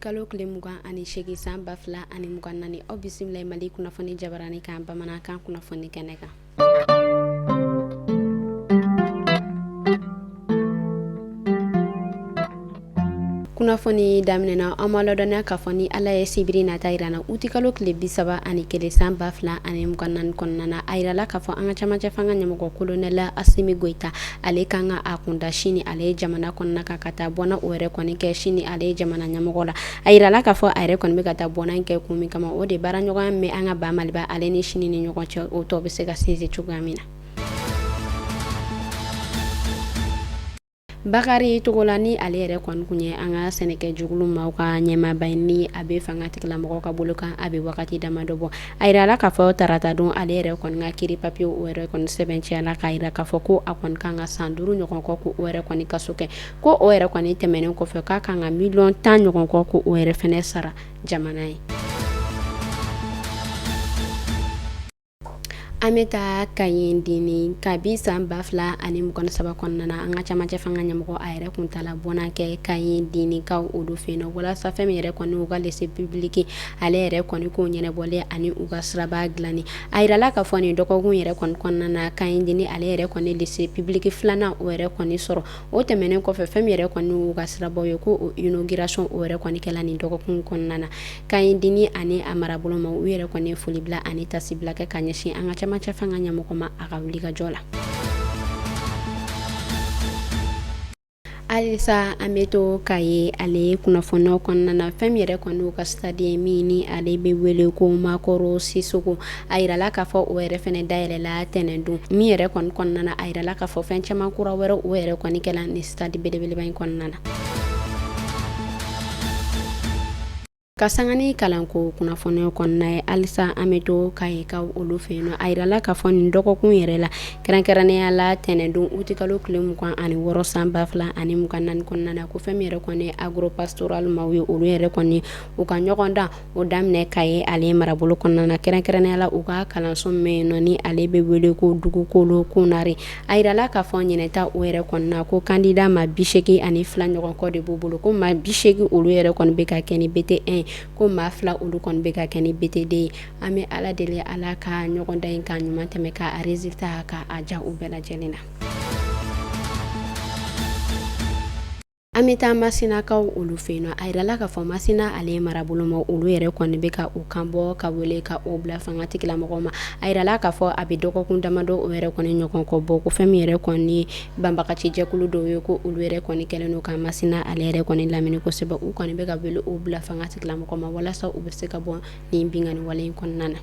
Utikalo tile 28 san 2024, aw bisimila Mali kunnafoni jabarani kan bamanankan kunnafoni kɛnɛ kan. Kunnafoni daminɛ na, an b'a ladɔnniya k'a fɔ ni Ala ye sibiri nata yira an na utikalo tile 31 san 2024 kɔnɔna na, a yirala k'a fɔ an ka camancɛ fanga ɲɛmɔgɔ kolonɛli Asimi Goyita, ale kan ka a kunda sini ale ye jamana kɔnɔna kan ka taa bɔnna o yɛrɛ kɔni kɛ sini ale ye jamana ɲɛmɔgɔ la. A yirala k'a fɔ a yɛrɛ kɔni bɛ ka taa bɔnna in kɛ kun min kama, o de baaraɲɔgɔnya min bɛ an ka ba Maliba ale ni sini ni ɲɔgɔn cɛ, o tɔ bɛ se ka sinsin cogoya min na. Bakari Togola ni ale yɛrɛ kɔni kun ye an ka sɛnɛkɛjɛkulu maaw ka ɲɛmaaba ye, ni a bɛ fanga tigilamɔgɔw ka bolo kan a bɛ wagati damadɔ bɔ. A yirala k'a fɔ tarata don ale yɛrɛ kɔni ka kiri papiye o yɛrɛ kɔni sɛbɛntiyala k'a yira k'a fɔ ko a kɔni kan ka san 5 ɲɔgɔn kɔ ko o yɛrɛ kɔni kaso kɛ, ko o yɛrɛ kɔni tɛmɛnen kɔfɛ k'a kan ka miliyɔn 10 ɲɔgɔn kɔ ko o yɛrɛ fɛnɛ sara jamana ye. An bɛ taa Kayi Dini kabi san 2023 kɔnɔna na, an ka camancɛ fanga ɲɛmɔgɔ a yɛrɛ kun taala bɔnna kɛ Kayi Dinikaw olu fɛ yen walasa fɛn min yɛrɛ kɔni u ka lycée public ale yɛrɛ kɔni ko ɲɛnabɔlen ani u ka siraba dilanni. A yirala k'a fɔ nin dɔgɔkun yɛrɛ kɔni kɔnɔna na, Kayi Dini ale yɛrɛ kɔni lycée public filanan o yɛrɛ kɔni sɔrɔ. O tɛmɛnen kɔfɛ, fɛn min yɛrɛ kɔni u ka sirabaw ye, ko o inauguration o yɛrɛ kɔni kɛla nin dɔgɔkun kɔnɔna na. Kayi Dini ani a marabolo ma, u yɛrɛ kɔni ye foli bila ani tasibila kɛ ka ɲɛsin an ka camancɛ fanga ɲɛmɔgɔ ma a ka wulikajɔ la. Halisa an bɛ to Kayi ale kunnafoniyaw kɔnɔna na, fɛn min yɛrɛ kɔni u ka stade ye min ni ale bɛ wele ko Makɔrɔ Sisoko, a yirala k'a fɔ o yɛrɛ fɛnɛ dayɛlɛla tɛnɛndon min yɛrɛ kɔni kɔnɔna na. A yirala k'a fɔ fɛn caman kura wɛrɛ o yɛrɛ kɔni kɛla nin stade belebeleba in kɔnɔna na. Ka sanga ni kalanko kunnafoniyaw kɔnɔna ye, halisa an bɛ to Kayikaw olu fɛ yen nɔ. A yirala k'a fɔ nin dɔgɔkun yɛrɛ la, kɛrɛnkɛrɛnnenya la tɛnɛndon utikalo tile 26 san 2024 kɔnɔna na, ko fɛn min yɛrɛ kɔni agropastoral maaw ye, olu yɛrɛ kɔni u ka ɲɔgɔndan o daminɛ Kayi ale marabolo kɔnɔna na, kɛrɛnkɛrɛnnenya la u ka kalanso min bɛ yen nɔ ni ale bɛ wele ko Dugukolo Konare. A yirala k'a fɔ ɲinɛta o yɛrɛ kɔni na, ko candidat maa 82 ɲɔgɔn kɔ de b'u bolo, ko maa 80 olu yɛrɛ kɔni bɛ ka kɛ ni BT1, ko maa 2 olu kɔni bɛ ka kɛ ni BT2 ye. An bɛ Ala deli, Ala ka ɲɔgɔndan in ka ɲuman tɛmɛ, ka résultat ka a diya u bɛɛ lajɛlen na. An bɛ taa Masinakaw olu fɛ yen nɔ. A yirala k'a fɔ Masina ale marabolo ma, olu yɛrɛ kɔni bɛ ka u kan bɔ ka wele ka o bila fanga tigilamɔgɔw ma. A yirala k'a fɔ a bɛ dɔgɔkun damadɔ o yɛrɛ kɔni ɲɔgɔn kɔ bɔ, ko fɛn min yɛrɛ kɔni banbagaci jɛkulu dɔw ye, ko olu yɛrɛ kɔni kɛlen don ka Masina ale yɛrɛ kɔni lamini kosɛbɛ. U kɔni bɛ ka wele o bila fanga tigilamɔgɔw ma walasa u bɛ se ka bɔ nin binkanni wale in kɔnɔna na.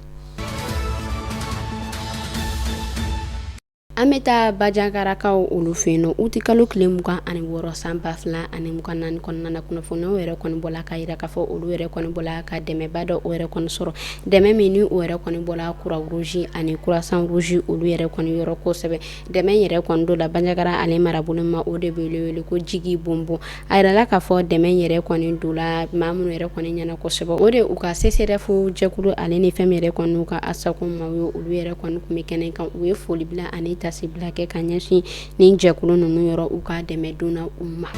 An bɛ taa Bajankarakaw olu fɛ yen nɔ utikalo tile 26 san 2024 kɔnɔna na, kunnafoniyaw yɛrɛ kɔni bɔla k'a yira k'a fɔ olu yɛrɛ kɔni bɔla ka dɛmɛba dɔ o yɛrɛ kɔni sɔrɔ, dɛmɛ min ni o yɛrɛ kɔni bɔla Croix-Rouge ani Croissant-Rouge olu yɛrɛ kɔni yɔrɔ kosɛbɛ. Dɛmɛ yɛrɛ kɔni dɔ la Banjagara ale marabolo ma, o de bɛ wele ko jigi bonbon. A yirala k'a fɔ dɛmɛ yɛrɛ kɔni don la maa minnu yɛrɛ kɔni ɲɛna kosɛbɛ, o de u ka CSRéf jɛkulu ale ni fɛn min yɛrɛ kɔni u ka ASACO maaw ye, olu yɛrɛ kɔni tun bɛ kɛnɛ kan. U ye foli bila ani tasibila kɛ ka ɲɛsin nin jɛkulu ninnu yɔrɔ u ka dɛmɛ don na u ma.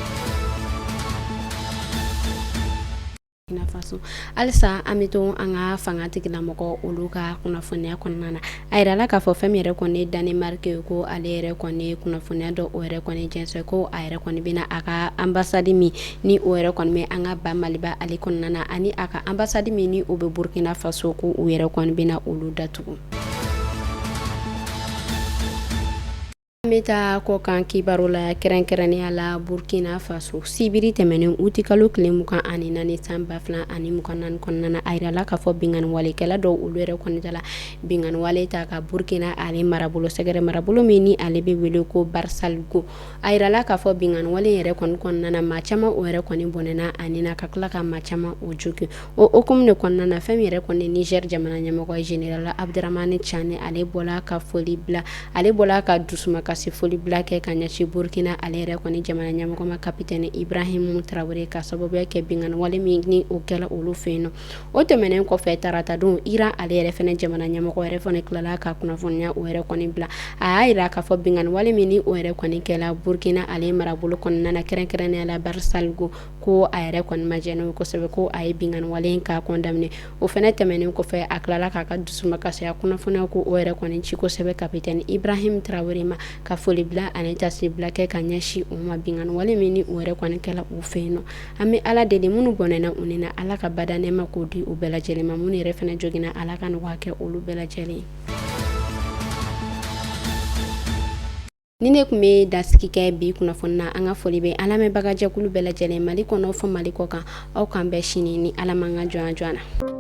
Faso halisa an bɛ to an ka fanga tigilamɔgɔ olu ka kunnafoniya kɔnɔna na. A yirala k'a fɔ fɛn min yɛrɛ kɔni Danemark ye, ko ale yɛrɛ kɔni kunnafoniya dɔ o yɛrɛ kɔni jɛnsɛn, ko a yɛrɛ kɔni bɛna a ka ambassade min ni o yɛrɛ kɔni bɛ an ka ba Maliba ale kɔnɔna na, ani a ka ambassade min ni o bɛ Burkina Faso, ko u yɛrɛ kɔni bɛna olu datugu. An bɛ taa kɔkan kibaru la, kɛrɛnkɛrɛnnenya la Burkina Faso. Sibiri tɛmɛnen utikalo tile 24 san 2024 kɔnɔna na, a yirala k'a fɔ binkanni walekɛla dɔw olu yɛrɛ kɔni taala binkanni wale ta ka Burkina ale marabolo sɛgɛrɛ, marabolo min ni ale bɛ wele ko Barsalogho. A yirala k'a fɔ binkanni wale yɛrɛ kɔni kɔnɔna na, maa caman o yɛrɛ kɔni bɔnɛna a ni na, ka tila ka maa caman o jogin. O hukumu de kɔnɔna na, fɛn min yɛrɛ kɔni Niger jamana ɲɛmɔgɔ général Abdourahamane Tiani, ale bɔla ka foli bila, ale bɔla ka dusumakasi dusumakasi foli bila kɛ ka ɲɛsin Burkina ale yɛrɛ kɔni jamana ɲɛmɔgɔ ma, Kapitɛni Ibrahim Traoré, ka sababuya kɛ binkanni wale min ni o kɛla olu fɛ yen nɔ. O tɛmɛnen kɔfɛ, taratadon, Iran ale yɛrɛ fana jamana ɲɛmɔgɔ yɛrɛ fana tilala ka kunnafoniya o yɛrɛ kɔni bila. A y'a jira k'a fɔ binkanni wale min ni o yɛrɛ kɔni kɛla Burkina ale marabolo kɔnɔna na, kɛrɛnkɛrɛnnenya la Barsalogho, ko a yɛrɛ kɔni ma jɛn n'o ye kosɛbɛ, ko a ye binkanni wale in k'a condamner. O fana tɛmɛnen kɔfɛ, a tilala k'a ka dusumakasiya kunnafoniya ko o yɛrɛ kɔni ci kosɛbɛ Kapitɛni Ibrahim Traoré ma, ka foli bila ani tasibila kɛ ka ɲɛsin u ma, binkanni wale min ni o yɛrɛ kɔni kɛla u fɛ yen nɔ. An bɛ Ala deli, minnu bɔnɛna u ni na, Ala ka bada nɛɛma k'o di u bɛɛ lajɛlen ma. Minnu yɛrɛ fana joginna, Ala ka nɔgɔya kɛ olu bɛɛ lajɛlen ye. Ni ne tun bɛ dasigi kɛ bi kunnafoni na, an ka foli bɛ an lamɛnbagajɛkulu bɛɛ lajɛlen, Mali kɔnɔ fɔ Mali kɔ kan. Aw k'an bɛn sini ni Ala m'an ka jɔnya jɔ an na.